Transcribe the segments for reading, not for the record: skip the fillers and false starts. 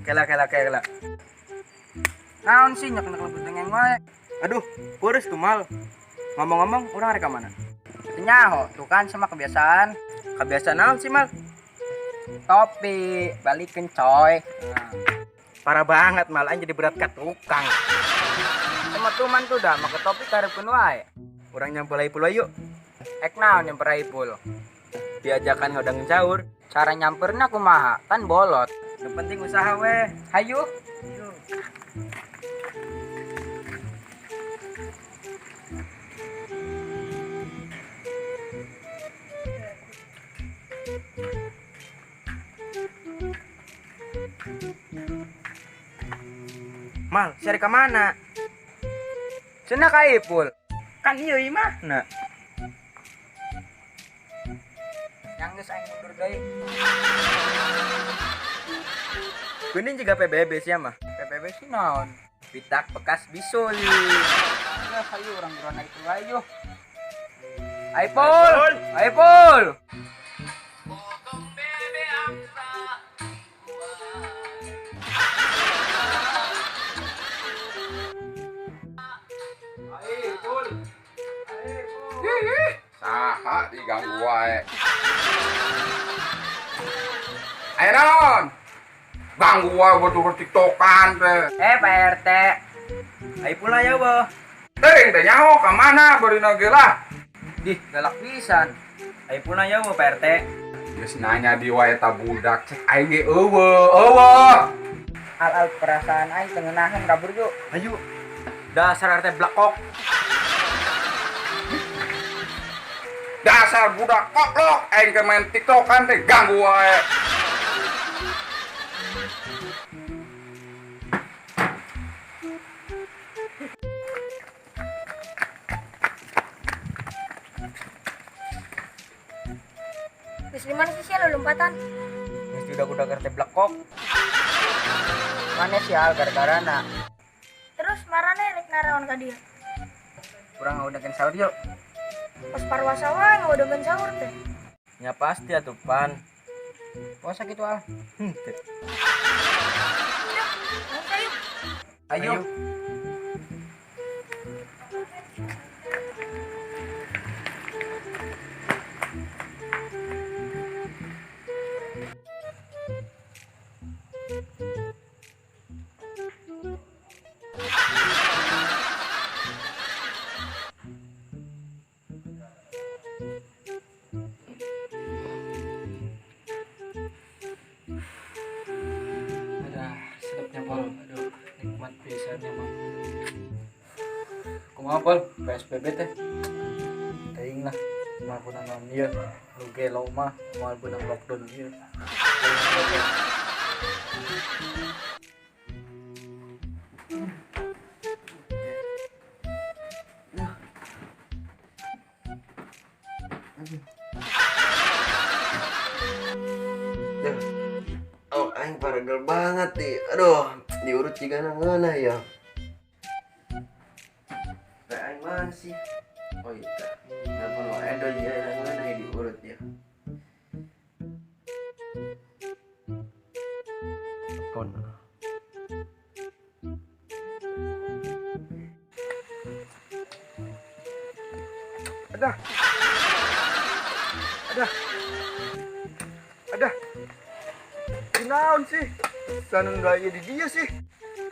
Kela kela kela. Naon sih nyak-nyak lebet dengeng wae. Aduh, puris tuh mal. Ngomong-ngomong, urang rek ka mana? Nyaho, tuh kan sama kebiasaan. Kebiasaan naon sih mal? Topi, balikin coy. Nah, parah banget mal, aing jadi berat ka tukang. Sama tuman tuh dah, make topi karepkeun wae. Urang nyamper Ipul wae yuk. Ek naon nyamper Ipul? Diajakan ngodang sahur. Cara nyamperna kumaha? Kan bolot. Yang penting usaha weh. Hayu. Mal, cari ke mana? Cenah ka Ipul. Kan iya imah. Nah. Yang geus aing mundur deui. Kuning juga PBB sih mah. PBB sih naon? Pitak bekas bisul. Geus hayu urang buruan Ipul wae yeuh. Ipul! Ipul! Saha diganggu wae. Ayo naon? Ganggu wae batur tiktokan teh. Pak RT. Ayo pula ya, boh. Teuing teh nyaho ka mana beurina ge lah. Dih, galak pisan. Ayo pula ya, boh, Pak RT. Geus nanya di wae ta budak cek aing ge eueuh, eueuh. Al-al perasaan aing teu ngeunaheun kabur yuk. Ayo. Dasar RT blekok. Dasar budak koplok aing ke main tiktokan teh ganggu wae. Geus di mana sih sia lompatan? Geus udah-udah RT blekok. Mana sih al gara-garana? Terus marane rek naraon ka dia? Urang ngaudakeun sahur yuk. Pas parwasa wae ngaudakeun sahur teh. Ya pasti atuh pan. Puasa kitu al. Ayo. Ayo. Sedapnya Pol, aduh nikmat pisannya mah. Kumaha Pol, PSBB teh? Teuing lah, moal beunang naon ieu, nu gelo mah moal beunang lockdown ieu. Oh, aing paragel banget nih. Aduh, diurut juga ngeunah ya. Kayak aing mana sih? Oh iya, nelpon wa Edo juga ngeunah ya diurut ya. Telepon. Ada. Ada. Ada. Naon sih? Sanun wae di dia sih.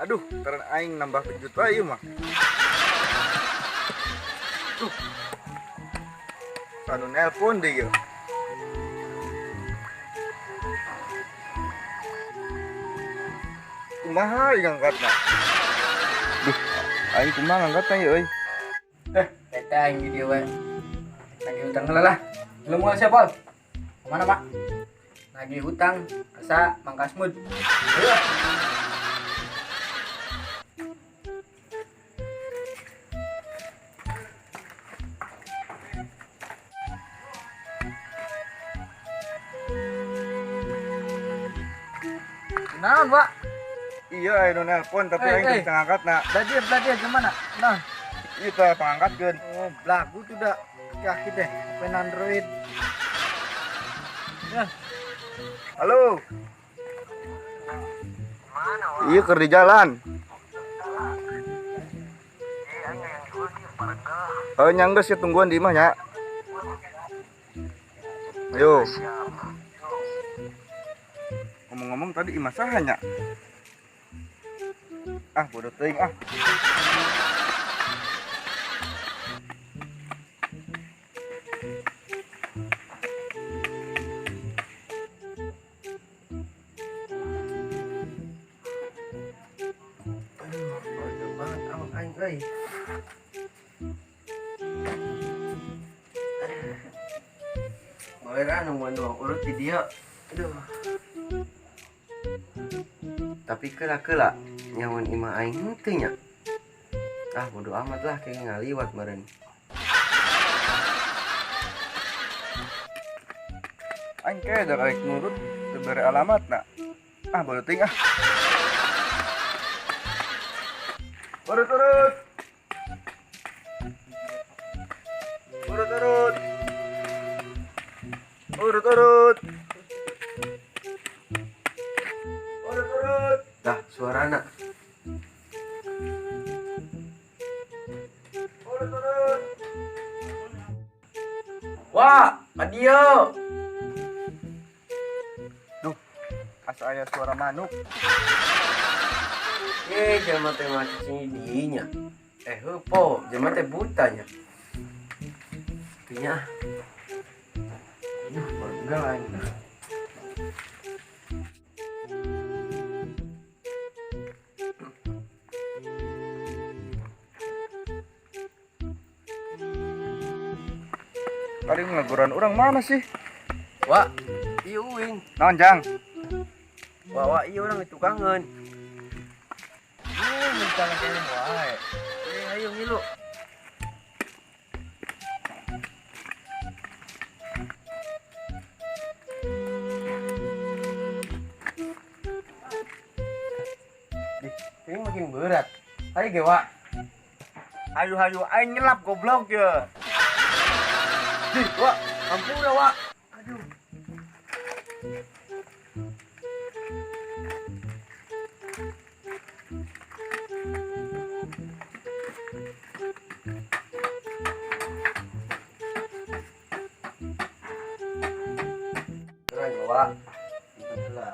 Aduh, karena aing nambah kejut wae mah. Duh. Sanun nelpon deh ieu. Kumaha ieu ngangkatna? Duh, aing kumaha ngangkatna ieu euy. Eta aing di dieu wae. Lagi utang heula lah. Belum moal sia, Pol. Kemana, Pak? Lagi hutang, asa Mang Kasmud. Ayo. Naon, Pak? Iya, aing nu nelpon tapi aing teu bisa ngangkatna. Belah dia gimana? Naon? Ieu teh pangangkatkeun. Oh, belagu tuh dah. Kaki deh, HP Android. Ya. Halo. Iya keur di jalan. Oh nyangges ya tungguan di imah nya. Ayo. Ngomong-ngomong tadi imah saha nya? Ah bodoh teuing ah. Aduh, bodoh banget awak aing euy. Boleh nungguan doang urut di dia. Aduh. Tapi kela-kela nyawan imah aing henteu nya. Ah bodoh amat lah kayak ngaliwat meureun. Aing kayak da rek nurut teu bere alamatna. Ah bodoh teuing ah. Urut urut. Urut urut. Urut urut. Urut urut. Dah suarana. Urut urut. Wah, adio. Duh, asa aya suara manuk. Ye, jelema teh masih sini dinya. Eh, heupo, jelema teh buta nya. Nya. Duh, pegel aing. Tadi ngaguran orang mana sih? Wah, ieu uing. Naon jang? Wah, wah, ieu urang ditukangeun. Ih, minta keneh wae. Eh, ayo ngilu. Dih, ini makin berat. Ayo ge, Wak. Hayu-hayu aing nyelap goblok ya. Dih, Wak, ampura, Wak. Aduh. Keren, Wak. Simpen heula.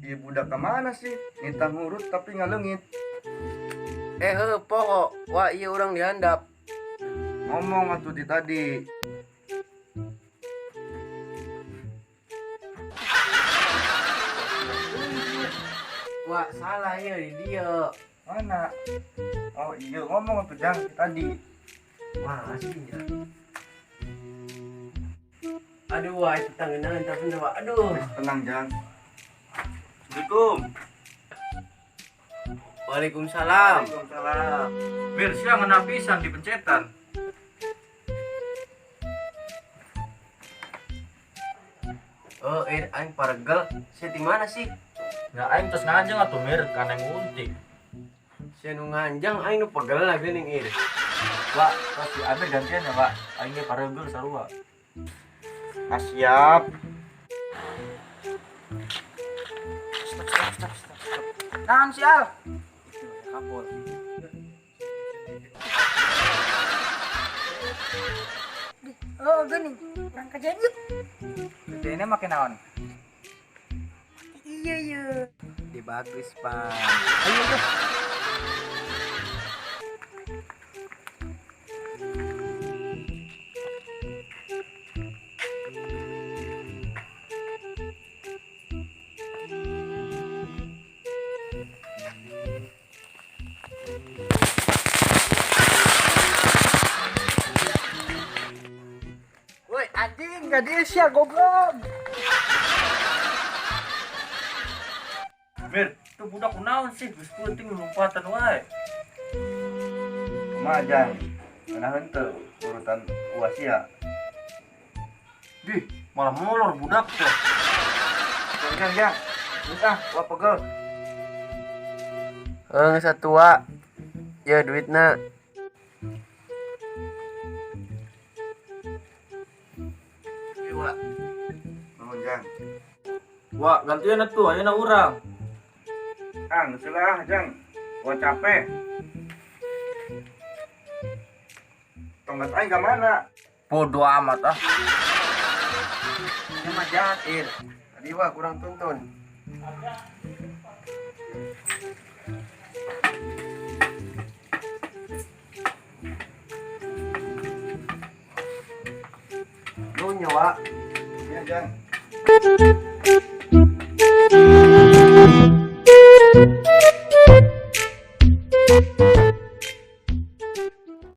Ieu budak ka mana sih? Nitah ngurut tapi ngaleungit. Eh, heuh, pokok. Wah, ieu urang dihandap. Ngomong atuh di tadi. Wah, salah ieu di dieu. Mana? Oh iya, ngomong atuh jang di tadi. Wah, aslinya. Aduh, wah, itu tangan tapi wah. Aduh. Tenang jang. Assalamualaikum. Waalaikumsalam. Waalaikumsalam. Bir sia ngeunah pisan di pencetan. Oh, aing paregel. Sia di mana sih? Ya aing tos nganjang atuh mir kana nguntik. Sia nu nganjang aing nu pegel lagi ning ir. Wak, pasti Abir gantian ya, Pak. Aing ge paregel sarua. Ah, siap. Stop, stop, stop, stop. Naon si Al? Itu kapol. Dih, oh geuning, urang kajian yuk. Kerjainnya make naon? Iya iya. Di bagus, Pak. Ayo, ayo. Woi, anjing, gak diisi ya, goblok. Mir, tuh budak kunaon sih geus penting lompatan wae. Kumaha jang? Ngeunah henteu urutan uas sia. Dih, malah molor budak teh. Jang, jang, jang. Geus ah, gua pegel. Heuh, satua. Ya duitna. Wa. Nuhun, Jang. Wah, gantian atuh ayeuna urang. Ah, geus lah, Jang. Gua capek. Tongkat aing ka mana? Bodoh amat ah. Ini mah jahat, Ir. Tadi wa kurang tuntun. Lu nyawa. Iya, Jang.